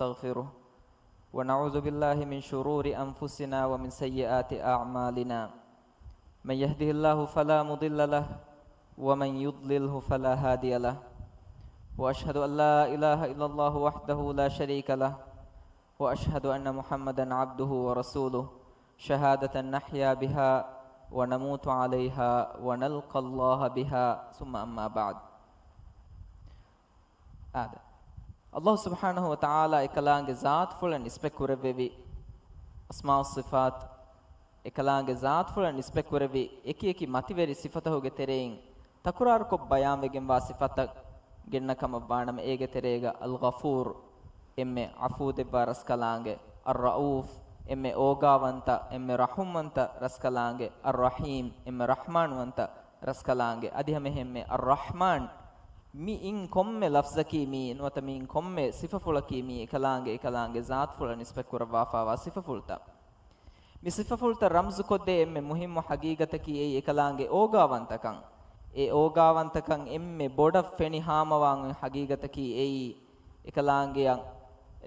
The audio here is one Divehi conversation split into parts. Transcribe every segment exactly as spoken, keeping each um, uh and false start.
ونستغفره، ونعوذ بالله من شرور أنفسنا ومن سيئات أعمالنا. من يهده الله فلا مضل له، ومن يضلله فلا هادي له. وأشهد أن لا إله إلا الله وحده لا شريك له، وأشهد أن محمدا عبده ورسوله، شهادة نحيا بها ونموت عليها ونلقى الله بها، ثم أما بعد. އާދެ، ﷲ ސުބްޙާނަހޫ ވަތަޢާލާ އެކަލާނގެ ޒާތުފުޅަށް ނިސްބަތް ކުރެއްވެވި އަސްމާއުއް ޞިފާތު، އެކަލާނގެ ޒާތުފުޅަށް ނިސްބަތް ކުރެއްވި އެކި އެކި މަތިވެރި ސިފަތަހުގެ ތެރެއިން ތަކުރާރުކޮށް ބަޔާންވެގެންވާ ސިފަތައް ގެންނަ ކަމަށް ވާނަމަ، އޭގެ ތެރޭގަ އަލްޣަފޫރު، އެންމެ ޢަފޫދެއްވާ ރަސްކަލާނގެ، އައްރައޫފް، އެންމެ އޯގާވަންތަ، އެންމެ ރަޙުމްވަންތަ ރަސްކަލާނގެ، އައްރަޙީމް، އެންމެ ރަޙްމާންވަންތަ ރަސްކަލާނގެ. އަދި ހަމައެހެންމެ އައްރަޙްމާން، މި އިން ކޮންމެ ލަފްޒަކީ މީ، ނުވަތަ މި އިން ކޮންމެ ސިފަފުޅަކީ މީ، އެކަލާނގެ، އެކަލާނގެ ޒާތުފުޅަށް ނިސްބަތް ކުރައްވާފާވާ ސިފަފުޅުތައް. މި ސިފަފުޅުތައް ރަމްޒުކޮށްދޭ އެންމެ މުހިއްމު ހަގީގަތަކީ އެއީ އެކަލާނގެ އޯގާވަންތަކަން. އެ އޯގާވަންތަކަން އެންމެ ބޮޑަށް ފެނި ހާމަވާން އޮތް ހަގީގަތަކީ އެއީ، އެކަލާނގެއަށް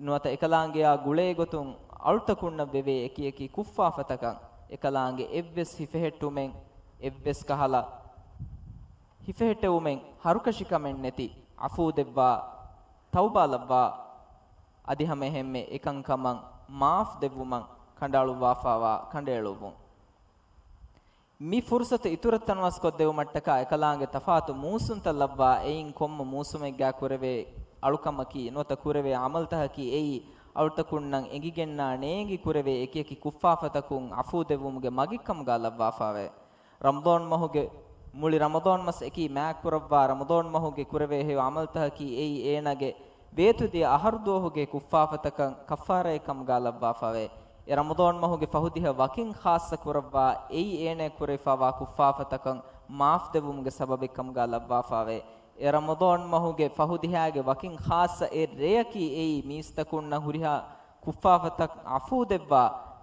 ނުވަތަ އެކަލާނގެއާ ގުޅޭގޮތުން އަޅުތަކުންނަށް ވެވޭ އެކިއެކި ކުށްފާފަތަކަން އެކަލާނގެ އެއްވެސް ހިފެހެއްޓުމެއް، އެއްވެސް ކަހަލަ ހިފެހެއްޓެވުމެއް، ހަރުކަށިކަމެއް ނެތި، ޢަފޫދެއްވާ، ތައުބާލައްވާ، އަދި ހަމައެހެންމެ އެކަންކަމަށް މާފް ދެއްވުމަށް ކަނޑައަޅުއްވާފާވާ ކަނޑައެޅުއްވުން. މި ފުރުސަތު އިތުރަށް ތަނަވަސްކޮށްދެވުމަށްޓަކާ އެކަލާނގެ ތަފާތު މޫސުންތައް ލައްވާ، އެއިން ކޮންމެ މޫސުމެއްގާ ކުރެވޭ އަޅުކަމަކީ، ނުވަތަ ކުރެވޭ ޢަމަލުތަކަކީ އެއީ، އަޅުތަކުންނަށް އެނގިގެންނާ ނޭނގި ކުރެވޭ އެކިއެކި ކުށްފާފަތަކުން ޢަފޫދެއްވުމުގެ މަގެއްކަމުގާ ލައްވާފާވޭ. ރަމަޟާން މަހުގެ މުޅި ރަމަޟާން މަސް އެކީ މާތްކުރައްވާ، ރަމަޟާން މަހުގެ ކުރެވޭ ހެޔޮ ޢަމަލުތަކަކީ އެއީ އޭނާގެ ވޭތުދިޔަ އަހަރު ދުވަހުގެ ކުށްފާފަތަކަށް ކައްފާރައެއް ކަމުގާ ލައްވާފާވޭ. އެ ރަމަޟާން މަހުގެ ފަހު ދިހަ ވަކިން ޚާއްޞަ ކުރައްވާ، އެއީ އޭނާ ކުރެވިފާވާ ކުށްފާފަތަކަށް މާފް ދެއްވުމުގެ ސަބަބެއް ކަމުގާ ލައްވާފާވޭ. އެ ރަމަޟާން މަހުގެ ފަހު ދިހައިގެ ވަކިން ޚާއްޞަ އެއް ރެޔަކީ އެއީ މީސްތަކުންނަށް ހުރިހާ ކުށްފާފަތައް ޢަފޫދެއްވާ،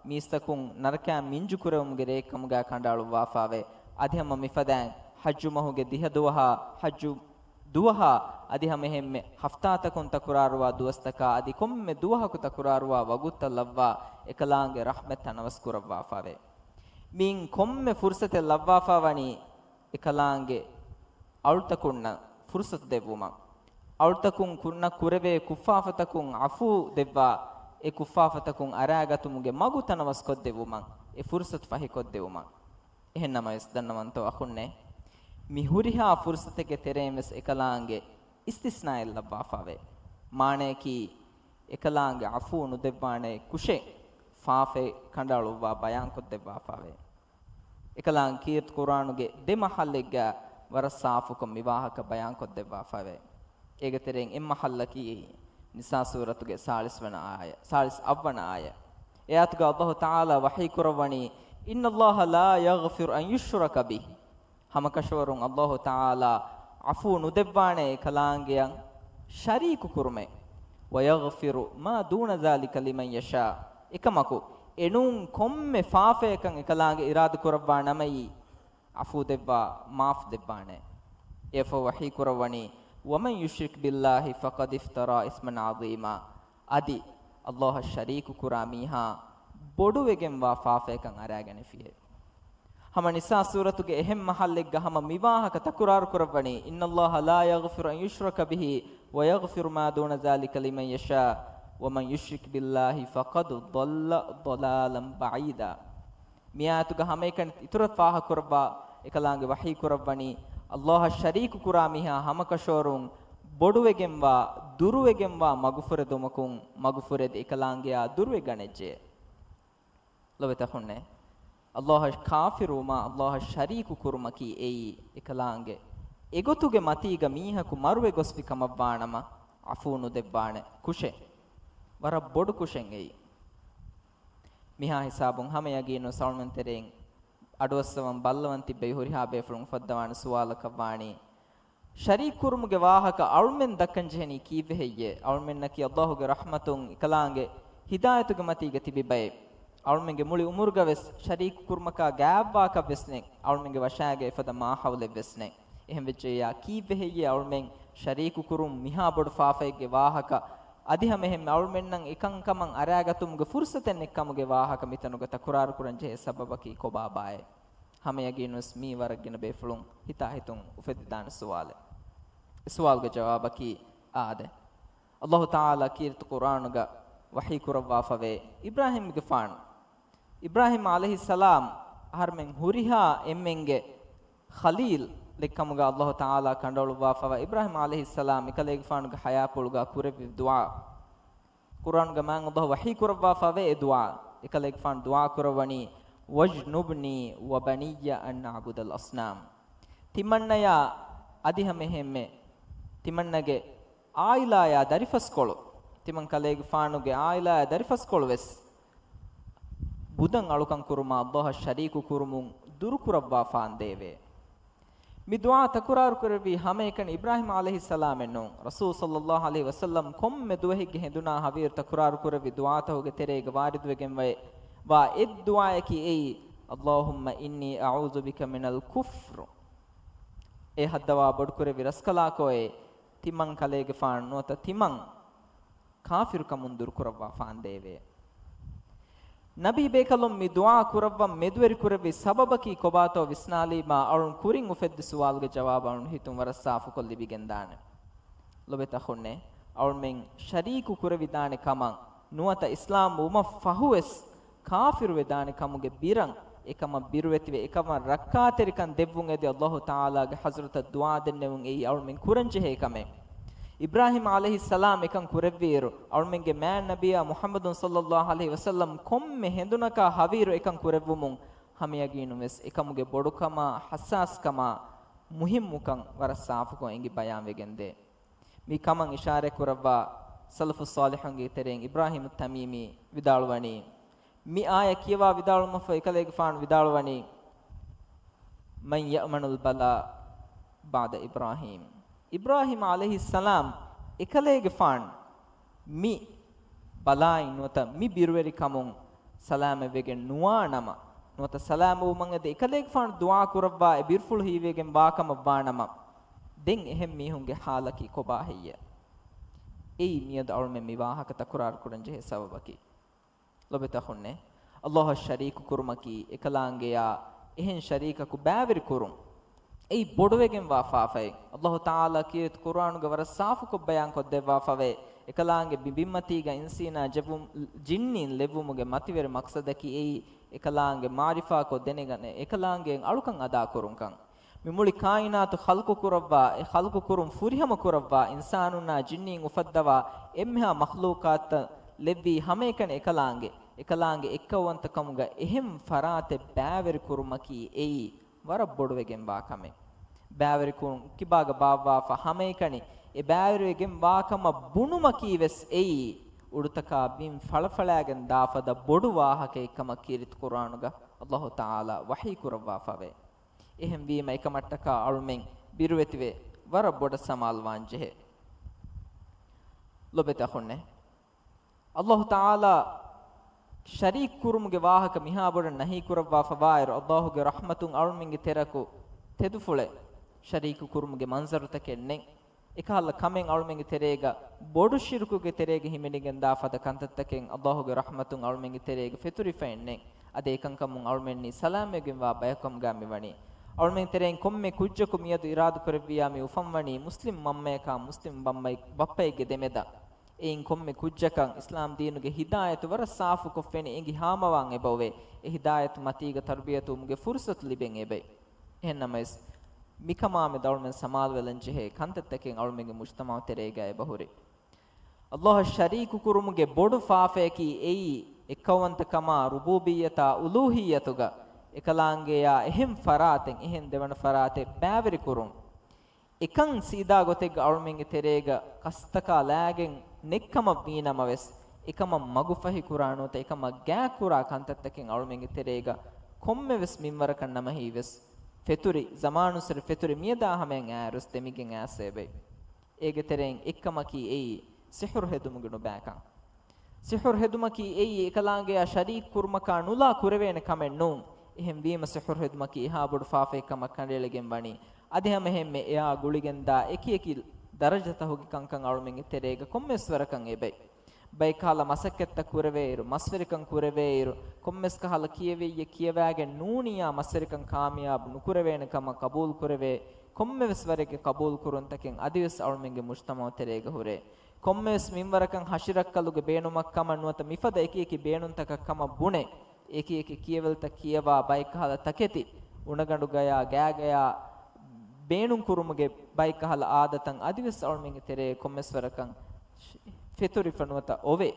މީސްތަކުން ނަރަކައިން މިންޖުކުރެވުމުގެ ރެއެއްކަމުގާ ކަނޑައަޅުއްވާފާވޭ. އަދި ހަމަ މިފަދައިން ޙައްޖު މަހުގެ ދިހަ ދުވަހާ، ޙައްޖު ދުވަހާ، އަދި ހަމައެހެންމެ ހަފްތާތަކުން ތަކުރާރުވާ ދުވަސްތަކާ، އަދި ކޮންމެ ދުވަހަކު ތަކުރާރުވާ ވަގުތުތައް ލައްވާ، އެކަލާނގެ ރަޙްމަތް ތަނަވަސް ކުރައްވާފާވޭ. މިއިން ކޮންމެ ފުރުސަތެއް ލައްވާފާވަނީ، އެކަލާނގެ އަޅުތަކުންނަށް ފުރުސަތު ދެއްވުމަށް، އަޅުތަކުން ކުންނަ ކުރެވޭ ކުށްފާފަތަކުން ޢަފޫ ދެއްވާ، އެ ކުށްފާފަތަކުން އަރާގަތުމުގެ މަގު ތަނަވަސްކޮށްދެއްވުމަށް، އެ ފުރުސަތު ފަހިކޮށްދެއްވުމަށް. އެހެންނަމަވެސް ދަންނަވަންތޯ އަޚުންނޭ، މި ހުރިހާ ފުރުސަތެއްގެ ތެރެއިން ވެސް އެކަލާނގެ އިސްތިސްނާއެއް ލައްވާފާވޭ. މާނަޔަކީ، އެކަލާނގެ ޢަފޫ ނުދެއްވާނެ ކުށެއް ފާފައެއް ކަނޑައަޅުއްވާ ބަޔާންކޮށްދެއްވާފާވޭ. އެކަލާނގެ ކީރިތި ޤުރުއާނުގެ ދެ މަޙައްލެއްގަ ވަރަށް ސާފުކޮށް މި ވާހަކަ ބަޔާންކޮށްދެއްވާފައެވެ. އޭގެ ތެރެއިން އެއް މަޙައްލަކީ ނިސާ ސޫރަތުގެ ސާޅީސް ވަނަ އާޔަ، ސާޅީސް އަށްވަނަ އާޔަ. އެ އާޔަތުގަ ﷲ ތަޢާލާ ވަޙީ ކުރައްވަނީ، إن الله لا يغفر أن يشرك به. ހަމަކަށަވަރުން ﷲ ތަޢާލާ ޢަފޫ ނުދެއްވާނެ އެކަލާނގެއަށް ޝަރީކު ކުރުމެއް. ويغفر ما دون ذلك لمن يشاء. އެކަމަކު، އެނޫން ކޮންމެ ފާފަޔަކަށް އެކަލާނގެ އިރާދަ ކުރައްވާ ނަމައީ، ޢަފޫ ދެއްވާ، މާފް ދެއްވާނެ. އެއަށްފަހު ވަޙީ ކުރައްވަނީ، ومن يشرك بالله فقد افترى إثما عظيما. އަދި، ﷲ އަށް ޝަރީކު ކުރާ މީހާ ބޮޑުވެގެންވާ ފާފަޔަކަށް އަރާގަނެފިއެވެ. ހަމަ ނިސާ ސޫރަތުގެ އެހެން މަޙައްލެއްގަ ހަމަ މިވާހަކަ ތަކުރާރު ކުރައްވަނީ، إن الله لا يغفر أن يشرك به ويغفر ما دون ذلك لمن يشاء ومن يشرك بالله فقد ضل ضلالا بعيدا. މި އާޔަތުގަ ހަމައެކަނި އިތުރަށް ފާހަގަކުރައްވާ އެކަލާނގެ ވަޙީ ކުރައްވަނީ، ﷲ އަށް ޝަރީކު ކުރާ މީހާ ހަމަކަށަވަރުން ބޮޑުވެގެންވާ، ދުރުވެގެންވާ މަގުފުރެދުމަކުން މަގުފުރެދި އެކަލާނގެއާ ދުރުވެގަނެއްޖެ. ލޮބުވެތި އަޚުންނޭ، ﷲ އަށް ކާފިރުވުމާ، ﷲ އަށް ޝަރީކު ކުރުމަކީ އެއީ އެކަލާނގެ އެގޮތުގެ މަތީގަ މީހަކު މަރުވެ ގޮސްފި ކަމަށްވާނަމަ، ޢަފޫ ނުދެއްވާނެ ކުށެއް. ވަރަށް ބޮޑު ކުށެއް އެއީ. މިހާ ހިސާބުން ހަމަ ޔަގީނުން އަޅުމެން ތެރެއިން އަޑުއައްސަވަން ބައްލަވަން ތިއްބެވި ހުރިހާ ބޭފުޅުން އުފައްދަވާނެ ސުވާލަކަށް ވާނީ، ޝަރީކު ކުރުމުގެ ވާހަކަ އަޅުމެން ދައްކަން ޖެހެނީ ކީއްވެ ހެއްޔޭ؟ އަޅުމެންނަކީ ﷲ ގެ ރަޙްމަތުން އެކަލާނގެ ހިދާޔަތުގެ މަތީގަ ތިބި ބައެއް. އަޅުމެންގެ މުޅި އުމުރުގަ ވެސް ޝަރީކު ކުރުމަކާ ގާތްވާކަށް ވެސް ނެތް. އަޅުމެންގެ ވަށާގަ އެފަދަ މާހައުލެއް ވެސް ނެތް. އެހެން ވެއްޖެއްޔާ ކީއްވެ ހެއްޔޭ އަޅުމެން ޝަރީކު ކުރުން މިހާ ބޮޑު ފާފައެއްގެ ވާހަކަ އަދި ހަމައެހެންމެ އަޅުމެންނަށް އެކަންކަމަށް އަރާގަތުމުގެ ފުރުސަތެއް ނެތްކަމުގެ ވާހަކަ މިތަނުގަ ތަކުރާރުކުރަން ޖެހޭ ސަބަބަކީ ކޮބާބާއޭ؟ ހަމަޔަގީނުވެސް މީ ވަރަށް ގިނަ ބޭފުޅުން ހިތާހިތުން އުފެދިދާނެ ސުވާލެއް. އެ ސުވާލުގެ ޖަވާބަކީ އާދެ، އައްލާހު ތަޢާލާ ކީރިތި ޤުރްއާނުގަ ވަޙީ ކުރައްވާފަވޭ އިބްރާހީމްގެފާނު، އިބްރާހީމް ޢަލައިހިއްސަލާމް އަހަރުމެން ހުރިހާ އެންމެންގެ ޚަލީލް ލެއްކަމުގަ އައްލާހު ތަޢާލާ ކަނޑައަޅުއްވާފަވާ އިބްރާހީމް ޢަލައިހިއްސަލާމް އެކަލޭގެފާނުގެ ޙަޔާތްޕުޅުގަ ކުރެއްވި ދުޢާ. ޤުރްއާނުގަ މާތް އައްލާހު ވަޙީ ކުރައްވާފަވޭ އެ ދުޢާ. އެކަލޭގެފާނު ދުޢާ ކުރައްވަނީ، "واجنبني وبني أن نعبد الأصنام." ތިމަންނަޔާ އަދި ހަމައެހެންމެ ތިމަންނަގެ ޢާއިލާޔާ ދަރިފަސްކޮޅު، ތިމަން ކަލޭގެފާނުގެ ޢާއިލާޔާ ދަރިފަސްކޮޅު ވެސް ބުދަށް އަޅުކަން ކުރުމާ އައްލާހަށް ޝަރީކު ކުރުމުން ދުރުކުރައްވާފާނދޭވޭ. މި ދުޢާ ތަކުރާރު ކުރެއްވީ ހަމައެކަނި އިބްރާހީމް ޢަލައިހިއްސަލާމެއް ނޫން. ރަސޫލު ޞައްލައްލާހު ޢަލައިހި ވަސައްލަމް ކޮންމެ ދުވަހެއްގެ ހެނދުނާ ހަވީރު ތަކުރާރު ކުރެއްވި ދުޢާތަކުގެ ތެރޭގަ ވާރިދުވެގެން ވަ-، ވާ އެއް ދުޢާއަކީ އެއީ، "اللهم إني أعوذ بك من الكفر." އެ ހައްދަވާ ބޮޑުކުރެއްވި ރަސްކަލާކޯއޭ، ތިމަން ކަލޭގެފާނު ނުވަތަ ތިމަން ކާފިރުކަމުން ދުރުކުރައްވާފާނދޭވޭ. ނަބީ ބޭކަލުން މި ދުޢާ ކުރައްވަން މެދުވެރި ކުރެއްވި ސަބަބަކީ ކޮބާތޯ ވިސްނާލީމާ، އަޅުން ކުރިން އުފެއްދި ސުވާލުގެ ޖަވާބު އަޅުން ހިތުން ވަރަށް ސާފުކޮށް ލިބިގެންދާނެ. ލޮބެތަ އަޚުންނޭ، އަޅުމެން ޝަރީކު ކުރެވިދާނެ ކަމަށް ނުވަތަ އިސްލާމް ވުމަށް ފަހުވެސް ކާފިރުވެދާނެ ކަމުގެ ބިރަށް އެކަމަށް ބިރުވެތިވެ، އެކަމަށް ރައްކާތެރިކަން ދެއްވުން އެދި އައްލާހު ތަޢާލާގެ ޙަޟްރަތަށް ދުޢާ ދެންނެވުން އެއީ އަޅުމެން ކުރަންޖެހޭ ކަމެއް. އިބްރާހީމް ޢަލައިހިއްސަލާމް އެކަން ކުރެއްވިއިރު، އަޅުމެންގެ މާތް ނަބިއްޔާ މުޙައްމަދު ޞައްލައްލާހު ޢަލައިހި ވަސައްލަމް ކޮންމެ ހެނދުނަކާ ހަވީރު އެކަން ކުރެއްވުމުން ހަމަޔަގީނުން ވެސް އެކަމުގެ ބޮޑުކަމާ، ޙައްސާސްކަމާ، މުހިއްމުކަން ވަރަށް ސާފުކޮށް އެނގި ބަޔާންވެގެންދޭ. މި ކަމަށް އިޝާރަތްކުރައްވާ ސަލަފުއް ޞާލިޙުންގެ ތެރެއިން އިބްރާހީމު ތަމީމީ ވިދާޅުވަނީ، މި އާޔަތް ކިޔަވާ ވިދާޅުމަށްފަހު އެކަލޭގެފާނު ވިދާޅުވަނީ، "من يأمن البلاء بعد إبراهيم؟" އިބްރާހީމް ޢަލައިހިއްސަލާމް އެކަލޭގެފާނު މި ބަލާއިން ނުވަތަ މި ބިރުވެރިކަމުން ސަލާމަތްވެގެން ނުވާނަމަ، ނުވަތަ ސަލާމަތްވުމަށް އެދި އެކަލޭގެފާނު ދުޢާ ކުރައްވާ އެ ބިރުފުޅު ހީވެގެން ވާކަމަށް ވާނަމަ، ދެން އެހެން މީހުންގެ ޙާލަކީ ކޮބާ ހެއްޔޭ؟ އެއީ މިއަދު އަޅުމެން މި ވާހަކަ ތަކުރާރު ކުރަން ޖެހޭ ސަބަބަކީ. ލޮބެތަ އަޚުންނޭ، އައްލާހަށް ޝަރީކު ކުރުމަކީ އެކަލާނގެޔާ އެހެން ޝަރީކަކު ބައިވެރި ކުރުން. އެއީ ބޮޑުވެގެންވާ ފާފައެއް. އައްލާހު ތަޢާލާ ކީރިތި ޤުރްއާނުގަ ވަރަށް ސާފުކޮށް ބަޔާންކޮށްދެއްވާފަވޭ، އެކަލާނގެ މި ބިންމަތީގަ އިންސީނާ ޖެއްވުން، ޖިންނީން ލެއްވުމުގެ މަތިވެރި މަޤްޞަދަކީ އެއީ، އެކަލާނގެ މަޢުރިފާކޮށް ދެނެގަނެ، އެކަލާނގެ އަޅުކަން އަދާކުރުންކަން. މި މުޅި ކާއިނާތު ޚަލްޤު ކުރައްވާ، އެ ޚަލްޤު ކުރުން ފުރިހަމަ ކުރައްވާ، އިންސާނުންނާ ޖިންނީން އުފައްދަވާ، އެންމެހާ މަޚްލޫޤާތަށް ލެއްވީ ހަމައެކަނި އެކަލާނގެ، އެކަލާނގެ އެއްކައުވަންތަކަމުގަ އެހެން ފަރާތެއް ބައިވެރި ކުރުމަކީ އެއީ ވަރަށް ބޮޑުވެގެންވާ ކަމެއް. ބައިވެރިކުރުން ކިބާގަ ބާއްވާފަ ހަމައެކަނި އެ ބައިވެރިވެގެންވާ ކަމަށް ބުނުމަކީ ވެސް އެއީ އުޑުތަކާ ބިން ފަޅަފަޅާގެން ދާފަދަ ބޮޑު ވާހަކައެއް ކަމަށް ކީރިތި ޤުރްއާނުގަ އައްލާހު ތަޢާލާ ވަޙީ ކުރައްވާފަވޭ. އެހެންވީމަ އެކަމަށްޓަކާ އަޅުމެން ބިރުވެތިވެ ވަރަށް ބޮޑަށް ސަމާލުވާން ޖެހޭ. ލޮބެތި އަޚުންނޭ، އައްލާހު ތަޢާލާ ޝަރީކު ކުރުމުގެ ވާހަކަ މިހާ ބޮޑަށް ނަހީ ކުރައްވާފަވާއިރު، އައްލާހުގެ ރަޙްމަތުން އަޅުމެންގެ ތެރަކު ތެދުފުޅެއް ޝަރީކު ކުރުމުގެ މަންޒަރުތަކެއް ނެތް. އެކަހަލަ ކަމެއް އަޅުމެންގެ ތެރޭގަ ބޮޑު ޝިރުކުގެ ތެރޭގަ ހިމެނިގެން ދާ ފަދަ ކަންތައްތަކެއް އައްލާހުގެ ރަޙްމަތުން އަޅުމެންގެ ތެރޭގަ ފެތުރިފައެއް ނެތް. އަދި އެކަންކަމުން އަޅުމެންނީ ސަލާމަތްވެގެންވާ ބަޔަކު ކަމުގަ މިވަނީ. އަޅުމެން ތެރެއިން ކޮންމެ ކުއްޖަކު މިއަދު އިރާދަކުރެއްވިއްޔާ މި އުފަންވަނީ މުސްލިމް މަންމަޔަކާ މުސްލިމް ބައްޕަ-، ބައްޕައެއްގެ ދެމެދަށް. އެއިން ކޮންމެ ކުއްޖަކަށް އިސްލާމް ދީނުގެ ހިދާޔަތު ވަރަށް ސާފުކޮށް ފެނި އެނގި ހާމަވާން އެބައޮވޭ. އެ ހިދާޔަތު މަތީގަ ތަރުބިޔަތުވުމުގެ ފުރުޞަތު ލިބެން އެބައި. އެހެންނަމަވެސް، މިކަމާމެދު އަޅުމެން ސަމާލުވެލަން ޖެހޭ ކަންތައްތަކެއް އަޅުމެންގެ މުޖްތަމަޢު ތެރޭގަ އެބަހުރި. އައްލާހަށް ޝަރީކު ކުރުމުގެ ބޮޑު ފާފަޔަކީ އެއީ، އެއްކައުވަންތަކަމާ، ރުބޫބިއްޔަތާ، އުލޫހިއްޔަތުގަ އެކަލާނގެޔާ އެހެން ފަރާތެއް، އެހެން ދެވަނަ ފަރާތެއް ބައިވެރިކުރުން. އެކަން ސީދާ ގޮތެއްގަ އަޅުމެންގެ ތެރޭގަ ކަސްތަކާ ލާގެން ނެތްކަމަށް ވީނަމަވެސް، އެކަމަށް މަގުފަހި ކުރާ ނުވަތަ އެކަމަށް ގާތް ކުރާ ކަންތައްތަކެއް އަޅުމެންގެ ތެރޭގަ ކޮންމެވެސް މިންވަރަކަށް ނަމަހީވެސް ފެތުރި، ޒަމާނުއްސުރެ ފެތުރި މިއަދާ ހަމަޔަށް އައިރުސް ދެމިގެން އައިސް އެބައި. އޭގެ ތެރެއިން އެއްކަމަކީ އެއީ، ސިޙުރު ހެދުމުގެ ނުބައިކަން. ސިޙުރު ހެދުމަކީ އެއީ އެކަލާނގެޔާ ޝަރީކު ކުރުމަކާ ނުލާ ކުރެވޭނެ ކަމެއް ނޫން. އެހެންވީމަ ސިޙުރު ހެދުމަކީ އެހާ ބޮޑު ފާފައެއް ކަމަށް ކަނޑައެޅިގެން ވަނީ. އަދި ހަމައެހެންމެ އެއާ ގުޅިގެންދާ އެކިއެކި ދަރަޖަތައް ހުގި ކަންކަން އަޅުމެންގެ ތެރޭގަ ކޮންމެވެސް ވަރަކަށް އެބައި. ބައެއް ކަހަލަ މަސައްކަތްތައް ކުރެވޭއިރު، މަސްވެރިކަން ކުރެވޭއިރު، ކޮންމެސް ކަހަލަ ކިޔެވިއްޔެއް ކިޔަވާގެން ނޫނިއްޔާ މަސްވެރިކަން ކާމިޔާބު ނުކުރެވޭނެ ކަމަށް ޤަބޫލު ކުރެވޭ، ކޮންމެވެސް ވަރެއްގެ ޤަބޫލު ކުރުންތަކެއް އަދިވެސް އަޅުމެންގެ މުޖްތަމަޢު ތެރޭގަ ހުރޭ. ކޮންމެވެސް މިންވަރަކަށް ހަށިރައްކަލުގެ ބޭނުމަށް ކަމަށް ނުވަތަ މިފަދަ އެކި އެކި ބޭނުންތަކަށް ކަމަށް ބުނެ، އެކި އެކި ކިޔެވެލިތައް ކިޔަވާ ބައެއް ކަހަލަ ތަކެތި، އުނަގަނޑުގަޔާ ގާގަޔާ ބޭނުން ކުރުމުގެ ބައެއް ކަހަލަ އާދަތައް އަދިވެސް އަޅުމެންގެ ތެރޭ ކޮންމެސް ވަރަކަށް ފެތުރިފަ ނުވަތަ އޮވޭ.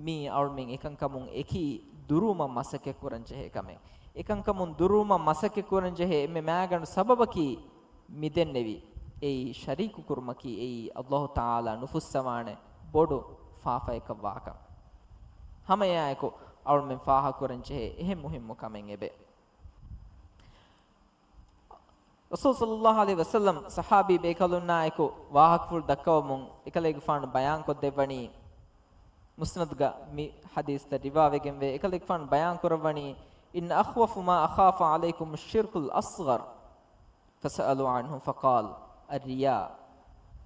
މީ އަޅުމެން އެކަންކަމުން އެކީ ދުރުވުމަށް މަސައްކަތް ކުރަން ޖެހޭ ކަމެއް. އެކަންކަމުން ދުރުވުމަށް މަސައްކަތް ކުރަން ޖެހޭ އެންމެ މާގަނޑު ސަބަބަކީ މި ދެންނެވި އެއީ ޝަރީކު ކުރުމަކީ އެއީ އަލްލާހު ތަޢާލާ ނުފުއްސަވާނެ ބޮޑު ފާފައަކަށް ވާކަން. ހަމައެއާއެކު އަޅުމެން ފާހަގަކުރަން ޖެހޭ އެހެން މުހިއްމު ކަމެއް އެބެ. ރަސޫލު ޞައްލައްލާހު ޢަލައިހި ވަސައްލަމް ޞަޙާބީ ބޭކަލުންނާއެކު ވާހަކަފުޅު ދައްކަވަމުން އެކަލޭގެފާނު ބަޔާންކޮށްދެއްވަނީ، މުސްނަދުގަ މި ޙަދީޘްތައް ރިވާވެގެންވޭ، އެކަލޭގެފާނު ބަޔާންކުރައްވަނީ، إن أخوف ما أخاف عليكم الشرك الأصغر فسألوا عنه فقال الرياء.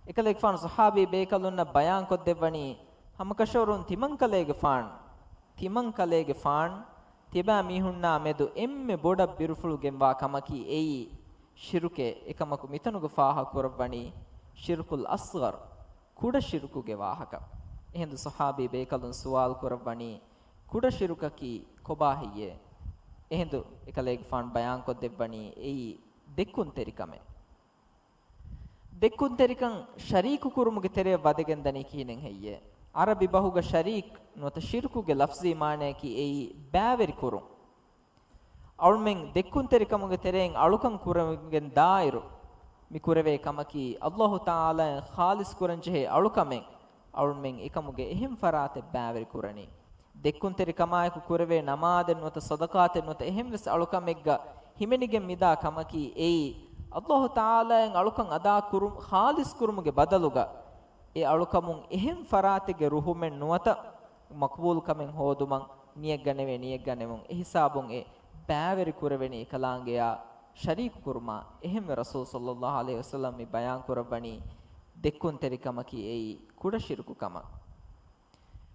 އެކަލޭގެފާނު ޞަޙާބީ ބޭކަލުންނަށް ބަޔާންކޮށްދެއްވަނީ، ހަމަކަށަވަރުން ތިމަންކަލޭގެފާނު، ތިމަންކަލޭގެފާނު، ތިބާ މީހުންނާ މެދު އެންމެ ބޮޑަށް ބިރުފުޅު ގެންވާ ކަމަކީ އެއީ ޝިރުކޭ. އެކަމަކު މިތަނުގަ ފާހަގަކުރައްވަނީ ޝިރްކުލް އަޞްޣަރް، ކުޑަ ޝިރުކުގެ ވާހަކަ. އެހިނދު ޞަޙާބީ ބޭކަލުން ސުވާލު ކުރައްވަނީ، ކުޑަ ޝިރުކަކީ ކޮބާ ހެއްޔޭ؟ އެހިނދު އެކަލޭގެފާނު ބަޔާންކޮށްދެއްވަނީ އެއީ ދެއްކުންތެރިކަމެއް. ދެއްކުންތެރިކަން ޝަރީކު ކުރުމުގެ ތެރެއަށް ވަދެގެން ދަނީ ކިހިނެއް ހެއްޔޭ؟ ޢަރަބި ބަހުގަ ޝަރީކް ނުވަތަ ޝިރުކުގެ ލަފްޒީ މާނަޔަކީ އެއީ ބައިވެރި ކުރުން. އަޅުމެން ދެއްކުންތެރިކަމުގެ ތެރެއިން އަޅުކަން ކުރެވިގެން ދާއިރު، މި ކުރެވޭ ކަމަކީ އަލްލާހު ތަޢާލާއަށް ޚާލިޞް ކުރަން ޖެހޭ އަޅުކަމެއް. އަޅުމެން އެކަމުގެ އެހެން ފަރާތެއް ބައިވެރި ކުރަނީ. ދެއްކުންތެރިކަމާއެކު ކުރެވޭ ނަމާދެއް ނުވަތަ ޞަދަޤާތެއް ނުވަތަ އެހެންވެސް އަޅުކަމެއްގަ ހިމެނިގެން މިދާ ކަމަކީ އެއީ، އަލްލާހު ތަޢާލާއަށް އަޅުކަން އަދާ ކުރު-، ޚާލިޞް ކުރުމުގެ ބަދަލުގަ، އެ އަޅުކަމުން އެހެން ފަރާތެއްގެ ރުހުމެއް ނުވަތަ މަޤްބޫލުކަމެއް ހޯދުމަށް ނިޔަތްގަނެވޭ، ނިޔަތްގަނެވުން. އެހިސާބުން އެ ބައިވެރި ކުރެވެނީ އެކަލާނގެޔާ ޝަރީކު ކުރުމާ. އެހެންވެ ރަސޫލު ޞައްލައްލާހު ޢަލައިހި ވަސައްލަމް މި ބަޔާން ކުރައްވަނީ ދެއްކުންތެރިކަމަކީ އެއީ ކުޑަ ޝިރުކު ކަމަށް.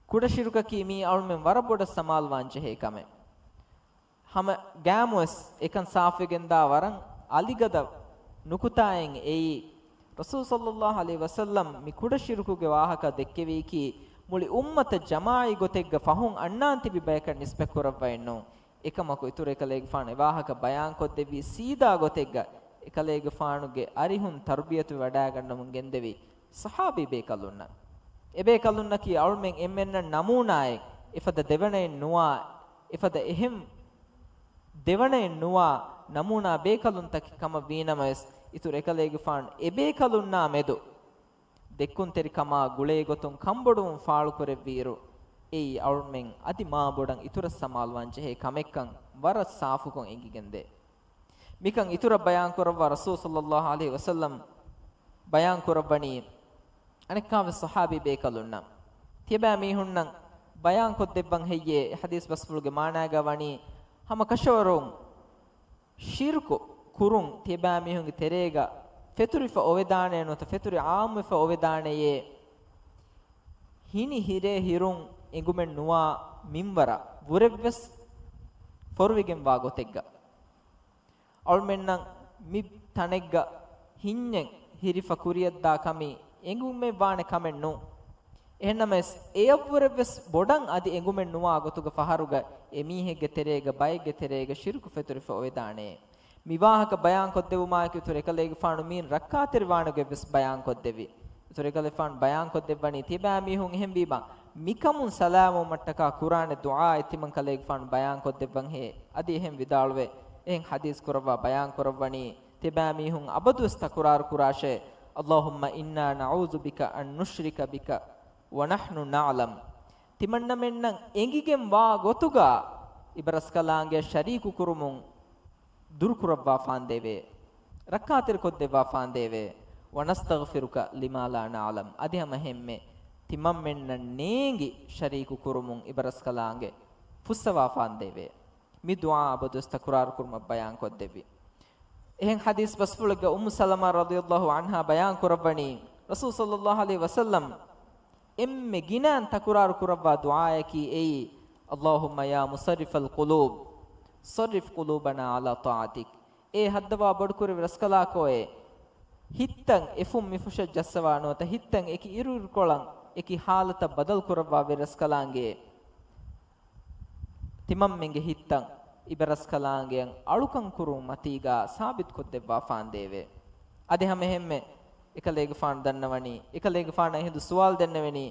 ކުޑަ ޝިރުކަކީ މީ އަޅުމެން ވަރަށް ބޮޑަށް ސަމާލުވާން ޖެހޭ ކަމެއް. ހަމަ ގާމުވެސް އެކަން ސާފުވެގެންދާ ވަރަށް އަލިގަދަ ނުކުތާއެއް އެއީ، ރަސޫލު ޞައްލައްލާހު ޢަލައިހި ވަސައްލަމް މި ކުޑަ ޝިރުކުގެ ވާހަކަ ދެއްކެވީކީ، މުޅި އުއްމަތަށް ޖަމާޢީ ގޮތެއްގަ ފަހުން އަންނާން ތިބި ބަޔަކަށް ނިސްބަތްކުރައްވައެއްނޫން. އެކަމަކު އިތުރު އެކަލޭގެފާނު އެ ވާހަކަ ބަޔާންކޮށްދެއްވީ ސީދާ ގޮތެއްގަ، އެކަލޭގެފާނުގެ އަރިހުން ތަރުބިޔަތު ވަޑައިގަންނަމުން ގެންދެވި ޞަޙާބީ ބޭކަލުންނަށް. އެބޭކަލުންނަކީ އަޅުމެން އެންމެންނަށް ނަމޫނާއެއް، އެފަދަ ދެވަނައެއް ނުވާ، އެފަދަ އެހެން ދެވަނައެއް ނުވާ ނަމޫނާ ބޭކަލުންތަކެއް ކަމަށް ވީނަމަވެސް، އިތުރު އެކަލޭގެފާނު އެބޭކަލުންނާ މެދު ދެއްކުންތެރިކަމާ ގުޅޭގޮތުން ކަންބޮޑުވުން ފާޅުކުރެއްވިއިރު، އެއީ އަޅުމެން އަދި މާ ބޮޑަށް އިތުރަށް ސަމާލުވާން ޖެހޭ ކަމެއްކަން ވަރަށް ސާފުކޮށް އެނގިގެންދޭ. މިކަން އިތުރަށް ބަޔާންކުރައްވާ ރަސޫލު ޞައްލައްލާހު ޢަލައިހި ވަސައްލަމް ބަޔާންކުރައްވަނީ އަނެއްކާވެސް ޞަޙާބީ ބޭކަލުންނަށް. ތިޔަބައިމީހުންނަށް ބަޔާންކޮށްދެއްވަން ހެއްޔޭ؟ އެ ޙަދީޘް ބަސްފުޅުގެ މާނާގަ ވަނީ، ހަމަ ކަށަވަރުން ޝިރުކު ކުރުން ތިޔަބައިމީހުންގެ ތެރޭގަ ފެތުރިފަ އޮވެދާނެ ނުވަތަ ފެތުރި ޢާއްމުވެފަ އޮވެދާނެޔޭ، ހިނި ހިރޭ ހިރުން އެނގުމެއް ނުވާ މިންވަރަށް ވުރެއްވެސް ފޮރުވިގެންވާ ގޮތެއްގަ. އަޅުމެންނަށް މި ތަނެއްގަ ހިންޏެއް ހިރިފަ ކުރިއަށްދާ ކަމީ އެނގުމެއް ވާނެ ކަމެއް ނޫން. އެހެންނަމަވެސް، އެޔަށްވުރެވެސް ބޮޑަށް އަދި އެނގުމެއް ނުވާ ގޮތުގަ ފަހަރުގަ އެމީހެއްގެ ތެރޭގަ ބައެއްގެ ތެރޭގަ ޝިރުކު ފެތުރިފަ އޮވެދާނެ. މި ވާހަކަ ބަޔާންކޮށްދެއްވުމާއެކު އިތުރު އެކަލޭގެފާނު މީން ރައްކާތެރިވާނެގޮތްވެސް ބަޔާންކޮށްދެއްވި. އިތުރު އެކަލޭގެފާނު ބަޔާންކޮށްދެއްވަނީ ތިޔަބައިމީހުން އެހެންވީމަ، މިކަމުން ސަލާމަތްވުމަށްޓަކާ ކުރާނެ ދުޢާއެއް ތިމަން ކަލޭގެފާނު ބަޔާންކޮށްދެއްވަންހޭ. އަދި އެހެން ވިދާޅުވެ، އެހެން ޙަދީޘް ކުރައްވާ ބަޔާންކުރައްވަނީ، ތިބާމީހުން އަބަދުވެސް ތަކުރާރު ކުރާށޭ، اللهم إنا نعوذ بك أن نشرك بك ونحن نعلم. ތިމަންނަމެންނަށް އެނގިގެން ވާ ގޮތުގަ އިބަރަސްކަލާނގެ ޝަރީކު ކުރުމުން ދުރުކުރައްވާފާނދޭވެ، ރައްކާތެރިކޮށްދެއްވާފާނދޭވެ. ونستغفرك لما لا نعلم. އަދި ހަމަ ހެންމެ ތިމަންމެންނަށް ނޭނގި ޝަރީކު ކުރުމުން އިބަރަސްކަލާނގެ ފުއްސަވާފާނދޭވެ. މި ދުޢާ އަބަދުވެސް ތަކުރާރު ކުރުމަށް ބަޔާންކޮށްދެއްވި. އެހެން ޙަދީޘް ބަސްފުޅެއްގަ އުއްމު ސަލަމާ ރަޟިޔަﷲ ޢަންހާ ބަޔާން ކުރައްވަނީ، ރަސޫލު ޞައްލައްލާހު ޢަލައިހި ވަސައްލަމް އެންމެ ގިނައިން ތަކުރާރު ކުރައްވާ ދުޢާއަކީ އެއީ، اللهم يا مصرف القلوب صرف قلوبنا على طاعتك. އޭ ހައްދަވާ ބޮޑުކުރެއްވި ރަސްކަލާކޯއޭ، ހިތްތައް އެފުށް މިފުށަށް ޖައްސަވާ ނުވަތަ ހިތްތައް އެކި އިރުއިރުކޮޅަށް އެކި ޙާލަތަށް ބަދަލު ކުރައްވާ ވެރި ރަސްކަލާނގެ، ތިމަންމެންގެ ހިތްތައް އިބަރަސްކަލާނގެއަށް އަޅުކަން ކުރުމު މަތީގަ ސާބިތުކޮށްދެއްވާފާނދޭވެ. އަދި ހަމައެހެންމެ އެކަލޭގެފާނު ދަންނަވަނީ، އެކަލޭގެފާނަށް އެހިނދު ސުވާލު ދެންނެވެނީ،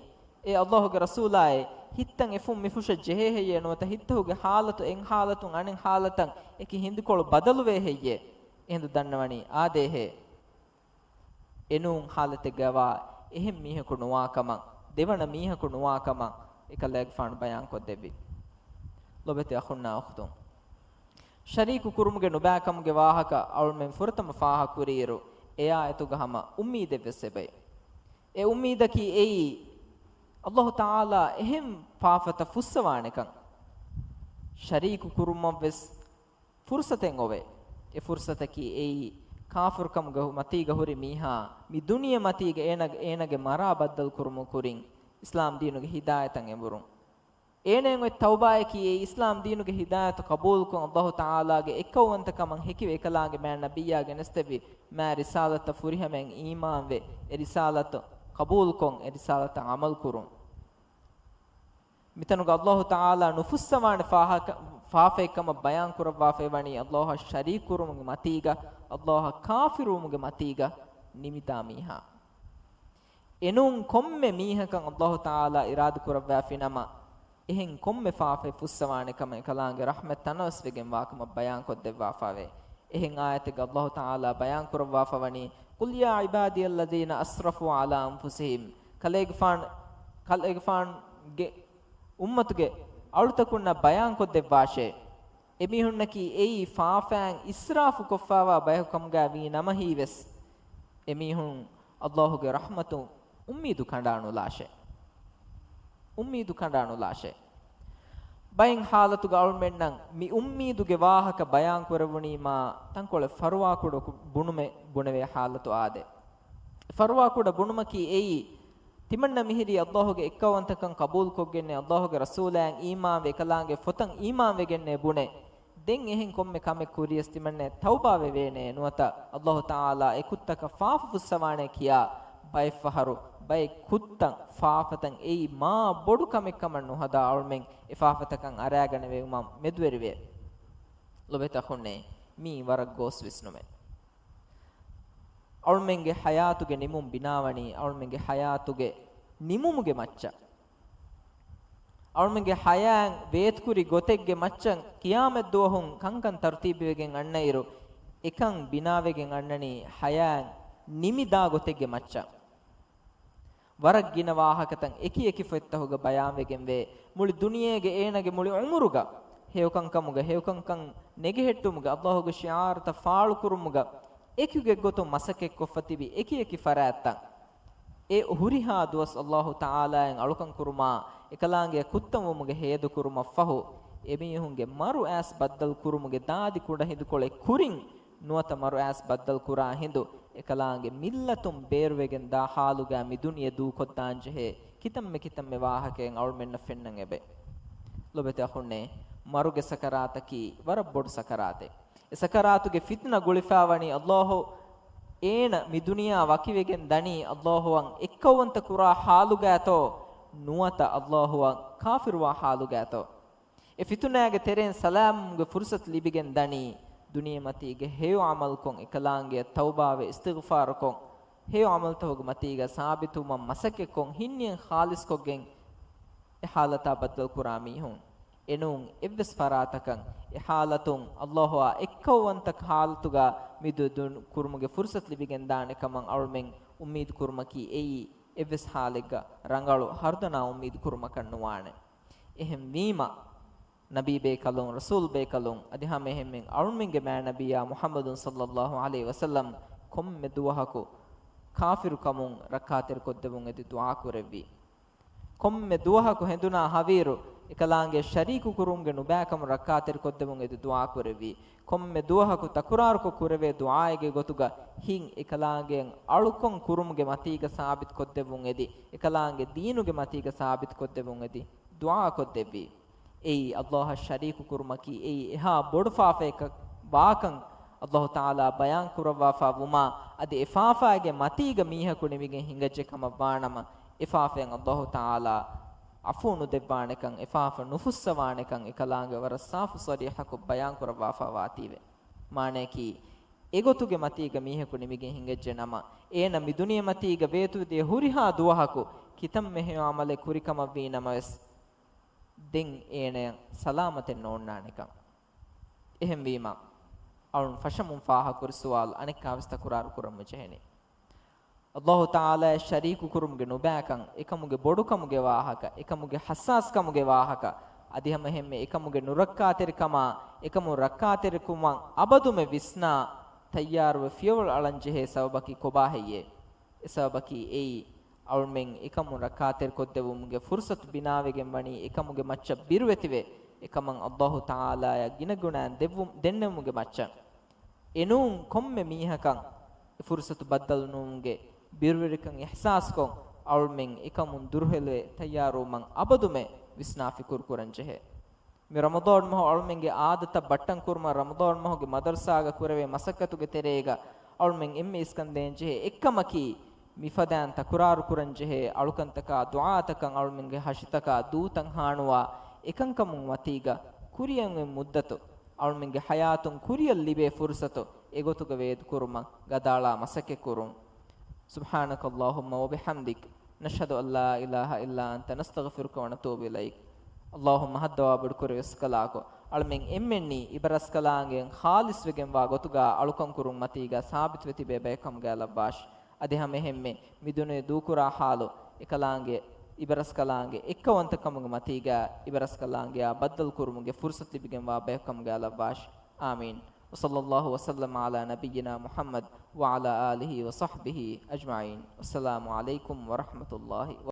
އޭ ﷲ ގެ ރަސޫލާއޭ، ހިތްތައް އެފުން މިފުށަށް ޖެހޭ ހެއްޔޭ ނުވަތަ ހިތްތަކުގެ ޙާލަތު އެއް ޙާލަތުން އަނެއް ޙާލަތަށް އެކި ހިނދުކޮޅު ބަދަލުވޭ ހެއްޔޭ؟ އެހިނދު ދަންނަވަނީ، އާދޭހޭ. އެނޫން ޙާލަތެއްގައިވާ އެހެން މީހަކު ނުވާކަމަށް، ދެވަނަ މީހަކު ނުވާކަމަށް އެކަލޭގެފާނު ބަޔާންކޮށްދެއްވި. ލޮބެތި އަޚުންނާ އުޚްތުން. ޝަރީކު ކުރުމުގެ ނުބައިކަމުގެ ވާހަކަ އަޅުމެން ފުރަތަމަ ފާހަގަކުރިއިރު، އެއާ އެތުގަ ހަމަ އުއްމީދެއްވެސް އެބައި. އެ އުއްމީދަކީ އެއީ، ﷲ ތަޢާލާ އެހެން ފާފަތައް ފުއްސަވާނެކަން. ޝަރީކު ކުރުމަށްވެސް ފުރުސަތެއް އޮވޭ. އެ ފުރުސަތަކީ އެއީ، ކާފިރުކަމުގެ މަތީގަ ހުރި މީހާ، މި ދުނިޔެ މަތީގަ އޭނަ، އޭނަގެ މަރާ ބައްދަލު ކުރުމުގެ ކުރިން، އިސްލާމް ދީނުގެ ހިދާޔަތަށް އެނބުރުން. އޭނައަށް އޮތް ތައުބާއަކީ އެ އިސްލާމް ދީނުގެ ހިދާޔަތު ޤަބޫލުކޮށް، ﷲ ތަޢާލާގެ އެއްކައުވަންތަކަމަށް ހެކިވެ އެކަލާނގެ މާތް ނަބިއްޔާ ގެނެސްދެއްވި މާތް ރިސާލަތަށް ފުރިހަމައިން އީމާންވެ، އެ ރިސާލަތު ޤަބޫލުކޮށް، އެ ރިސާލަތަށް ޢަމަލު ކުރުން. މިތަނުގަ ﷲ ތަޢާލާ ނުފުއްސަވާނެ ފާހަކަ-، ފާފައެއްކަމަށް ބަޔާން ކުރައްވާފައި ވަނީ، ﷲއަށް ޝަރީކު ކުރުމުގެ މަތީގަ، ﷲއަށް ކާފިރުވުމުގެ މަތީގަ ނިމިދާ މީހާ. އެނޫން ކޮންމެ މީހަކަށް ﷲ ތަޢާލާ އިރާދަ ކުރައްވާފިނަމަ، އެހެން ކޮންމެ ފާފައެއް ފުއްސަވާނެ ކަމަށް އެކަލާނގެ ރަޙްމަތް ތަނަވަސްވެގެން ވާކަމަށް ބަޔާންކޮށްދެއްވާފައެވެ. އެހެން އާޔަތެއްގަ ﷲ ތަޢާލާ ބަޔާން ކުރައްވާފަ ވަނީ، قل يا عبادي الذين أسرفوا على أنفسهم، ކަލޭގެފާން، ކަލޭގެފާންގެ އުއްމަތުގެ އަޅުތަކުންނަށް ބަޔާންކޮށްދެއްވާށޭ. އެމީހުންނަކީ އެއީ ފާފައިން އިސްރާފު ކޮށްފައިވާ ބަޔަކު ކަމުގައި ވީ ނަމަ ހީވެސް، އެމީހުން ﷲ ގެ ރަޙްމަތު އުއްމީދު ކަނޑާނުލާށޭ. އުއްމީދު ކަނޑާނުލާށޭ. ބައެއް ޙާލަތުގަ އަޅުމެންނަށް މި އުއްމީދުގެ ވާހަކަ ބަޔާން ކުރެވުނީމާ ތަންކޮޅެއް ފަރުވާކުޑަކު ބުނުމެއް ބުނެވޭ ޙާލަތު އާދޭ. ފަރުވާކުޑަ ބުނުމަކީ އެއީ، ތިމަންނަ މިހިރީ ﷲ ގެ އެއްކައުވަންތަކަން ޤަބޫލުކޮށްގެންނޭ، ﷲ ގެ ރަސޫލާއަށް އީމާންވެ އެކަލާނގެ ފޮތަށް އީމާންވެގެންނޭ ބުނެ، ދެން އެހެން ކޮންމެ ކަމެއް ކުރިޔަސް ތިމަންނަ ތައުބާވެވޭނޭ ނުވަތަ ﷲ ތަޢާލާ އެ ކުށްތަކަށް ފާފަ ފުއްސަވާނޭ ކިޔާ، ބައެއްފަހަރު ބައެއް ކުށްތައް ފާފަތައް އެއީ މާ ބޮޑު ކަމެއް ކަމަށް ނުހަދާ އަޅުމެން އެ ފާފަތަކަށް އަރާގަނެވެވުމަށް މެދުވެރިވޭ. ލޮބެތި އަޚުންނޭ، މީ ވަރަށް ގޯސް ވިސްނުމެއް. އަޅުމެންގެ ޙަޔާތުގެ ނިމުން ބިނާވަނީ އަޅުމެންގެ ޙަޔާތުގެ ނިމުމުގެ މައްޗަށް. އަޅުމެންގެ ޙަޔާތް ވޭތުކުރި ގޮތެއްގެ މައްޗަށް ޤިޔާމަތްދުވަހުން ކަންކަން ތަރުތީބުވެގެން އަންނައިރު، އެކަން ބިނާވެގެން އަންނަނީ ޙަޔާތް ނިމިދާ ގޮތެއްގެ މައްޗަށް. ވަރަށް ގިނަ ވާހަކަތައް އެކި އެކި ފޮތްތަކުގަ ބަޔާންވެގެންވޭ. މުޅި ދުނިޔޭގެ އޭނަގެ މުޅި ޢުމުރުގަ ހެޔޮކަންކަމުގަ، ހެޔޮކަންކަން ނެގެހެއްޓުމުގަ، ﷲ ގެ ޝިޢާރުތައް ފާޅުކުރުމުގަ އެކުގެ ގޮތުން މަސައްކަތްކޮށްފަ ތިބި އެކި އެކި ފަރާތްތައް. އެ ހުރިހާ ދުވަސް ﷲ ތަޢާލާއަށް އަޅުކަން ކުރުމާ، އެކަލާނގެއަށް ކުށްތައް ވުމުގެ ހޭދަ ކުރުމަށްފަހު، އެމީހުންގެ މަރު އައިސް ބައްދަލު ކުރުމުގެ ދާދި ކުޑަހިނދުކޮޅެއް ކުރިން ނުވަތަ މަރު އައިސް ބައްދަލު ކުރާ ހިނދު، އެކަލާނގެ މިއްލަތުން ބޭރުވެގެން ދާ ޙާލުގަ މި ދުނިޔެ ދޫކޮށްދާންޖެހޭ ކިތަންމެ ކިތަންމެ ވާހަކައެއް އަޅުމެންނަށް ފެންނަން އެބަ. ލޮބެތި އަޚުންނޭ، މަރުގެ ސަކަރާތަކީ ވަރަށް ބޮޑު ސަކަރާތެއް. އެ ސަކަރާތުގެ ފިތުނަ ގުޅިފައިވަނީ ﷲ އޭނަ މި ދުނިޔެއާ ވަކިވެގެން ދަނީ ﷲއަށް އެއްކައުވަންތަ ކުރާ ޙާލުގައިތޯ ނުވަތަ ﷲއަށް ކާފިރުވާ ޙާލުގައިތޯ؟ އެ ފިތުނާގެ ތެރެއިން ސަލާމަތްވުމުގެ ފުރުޞަތު ލިބިގެން ދަނީ ދުނިޔެމަތީގެ ހެޔޮ ޢަމަލުކޮށް، އެކަލާނގެއަށް ތައުބާވެ އިސްތިޣްފާރުކޮށް، ހެޔޮ ޢަމަލުތަކުގެ މަތީގަ ސާބިތުވުމަށް މަސައްކަތްކޮށް، ހިންނިޔަތް ޚާލިޞްކޮށްގެން އެ ޙާލަތާ ބައްދަލުކުރާ މީހުން. އެނޫން އެއްވެސް ފަރާތަކަށް އެ ޙާލަތުން ﷲއާ އެއްކައުވަންތަ ޙާލަތުގަ މި ދު-، ދު-، ކުރުމުގެ ފުރުޞަތު ލިބިގެން ދާނެ ކަމަށް އަޅުމެން އުއްމީދު ކުރުމަކީ އެއީ އެއްވެސް ޙާލެއްގަ ރަނގަޅު ހަރުދަނާ އުއްމީދު ކުރުމަކަށް ނުވާނެ. އެހެންވީމަ، ނަބީ ބޭކަލުން، ރަސޫލު ބޭކަލުން، އަދި ހަމައެހެންމެން އަޅުމެންގެ މާތް ނަބިއްޔާ މުޙައްމަދު ޞައްލައްލާހު ޢަލައިހި ވަސައްލަމް ކޮންމެ ދުވަހަކު ކާފިރުކަމުން ރައްކާތެރިކޮށްދެއްވުން އެދި ދުޢާ ކުރެއްވި. ކޮންމެ ދުވަހަކު ހެނދުނާ ހަވީރު، އެކަލާނގެ ޝަރީކު ކުރުމުގެ ނުބައިކަމު ރައްކާތެރިކޮށްދެވުން އެދި ދުޢާ ކުރެއްވީ. ކޮންމެ ދުވަހަކު ތަކުރާރުކޮށް ކުރެވޭ ދުޢާއެއްގެ ގޮތުގަ ހިތް އެކަލާނގެއަށް އަޅުކަން ކުރުމުގެ މަތީގަ ސާބިތުކޮށްދެއްވުން އެދި، އެކަލާނގެ ދީނުގެ މަތީގަ ސާބިތުކޮށްދެއްވުން އެދި ދުޢާކޮށްދެއްވީ. އެއީ ﷲ އަށް ޝަރީކު ކުރުމަކީ އެއީ އެހާ ބޮޑު ފާފައެއް ވާކަން ﷲ ތަޢާލާ ބަޔާން ކުރައްވާފާ ވުމާ، އަދި އެ ފާފައިގެ މަތީގަ މީހަކު ނިމިގެން ހިނގައްޖެ ކަމަށް ވާނަމަ، އެ ފާފައިން ﷲ ތަޢާލާ ޢަފޫ ނުދެއްވާނެކަން، އެ ފާފަ ނުފުއްސަވާނެކަން އެކަލާނގެ ވަރަށް ސާފު ޞަރީޙަކޮށް ބަޔާން ކުރައްވާފާ ވާތީވެ. މާނަޔަކީ، އެގޮތުގެ މަތީގަ މީހަކު ނިމިގެން ހިނގައްޖެ ނަމަ، އޭނަ މި ދުނިޔެ މަތީގަ ވޭތުވެދިޔަ ހުރިހާ ދުވަހަކު ކިތަންމެ ހެޔޮ ޢަމަލެއް ކުރިކަމަށްވީ ނަމަވެސް، ދެން އޭނަޔަށް ސަލާމަތެއް ނޯންނާނެކަން. އެހެންވީމަ، އަޅުން ފަށަމުން ފާހަގަކުރި ސުވާލު އަނެއްކާވެސް ތަކުރާރު ކުރަމުން ޖެހެނީ. ﷲ ތަޢާލާއަށް ޝަރީކު ކުރުމުގެ ނުބައިކަން، އެކަމުގެ ބޮޑުކަމުގެ ވާހަކަ، އެކަމުގެ ޙައްސާސްކަމުގެ ވާހަކަ، އަދި ހަމަ އެހެންމެ އެކަމުގެ ނުރައްކާތެރިކަމާ، އެކަމުން ރައްކާތެރިކުމަށް އަބަދުމެ ވިސްނާ ތައްޔާރުވެ ފިޔަވަޅު އަޅަން ޖެހޭ ސަބަބަކީ ކޮބާ ހެއްޔޭ؟ އެ ސަބަބަކީ އެއީ، އަޅުމެން އެކަމުން ރައްކާތެރިކޮށްދެއްވުމުގެ ފުރުޞަތު ބިނާވެގެން ވަނީ އެކަމުގެ މައްޗަށް ބިރުވެތިވެ، އެކަމަށް ﷲ ތަޢާލާއަށް ގިނަގުނައިން ދެއްވު-، ދެންނެވުމުގެ މައްޗަށް. އެނޫން ކޮންމެ މީހަކަށް އެ ފުރުޞަތު ބައްދަލުނުވުމުގެ ބިރުވެރިކަން އިޙްސާސްކޮށް، އަޅުމެން އެކަމުން ދުރުހެލުވެ ތައްޔާރުވުމަށް އަބަދުމެ ވިސްނާ ފިކުރު ކުރަން ޖެހޭ. މި ރަމަޟާން މަހު އަޅުމެންގެ އާދަތައް ބައްޓަން ކުރުމަށް ރަމަޟާން މަހުގެ މަދަރުސާގަ ކުރެވޭ މަސައްކަތުގެ ތެރޭގަ އަޅުމެން އެންމެ އިސްކަން ދޭން ޖެހޭ އެއްކަމަކީ، މިފަދައިން ތަކުރާރު ކުރަން ޖެހޭ އަޅުކަންތަކާ، ދުޢާތަކަށް، އަޅުމެންގެ ހަށިތަކާ، ދޫތައް ހާނުވާ އެކަންކަމުން މަތީގަ ކުރިއަށް އޮތް މުއްދަތު، އަޅުމެންގެ ޙަޔާތުން ކުރިއަށް ލިބޭ ފުރުޞަތު އެގޮތުގަ ވޭތު ކުރުމަށް ގަދައަޅާ މަސައްކަތް ކުރުން. سبحانك اللهم وبحمدك، نشهد أن لا إله إلا أنت، نستغفرك ونتوب إليك. اللهم ހައްދަވާ ބޮޑުކުރެވި ރަސްކަލާކޮ، އަޅުމެން އެންމެންނީ އިބަރަސްކަލާނގެ ޚާލިޞްވެގެންވާ ގޮތުގަ އަޅުކަން ކުރުން މަތީގަ ސާބިތުވެ ތިބޭ ބަޔަކަމުގައި ލައްވާށި. އަދި ހަމައެހެންމެ މި ދުނިޔެ ދޫކުރާ ޙާލު އެކަލާނގެ އިބަރަސްކަލާނގެ އެއްކައުވަންތަކަމުގެ މަތީގަ އިބަރަސްކަލާނގެއާ ބައްދަލު ކުރުމުގެ ފުރުޞަތު ލިބިގެންވާ ބަޔަކަމުގައި ލައްވާށި. އާމީން. وصلى الله وسلم على نبينا محمد وعلى آله وصحبه أجمعين. والسلام عليكم ورحمة الله وبركاته.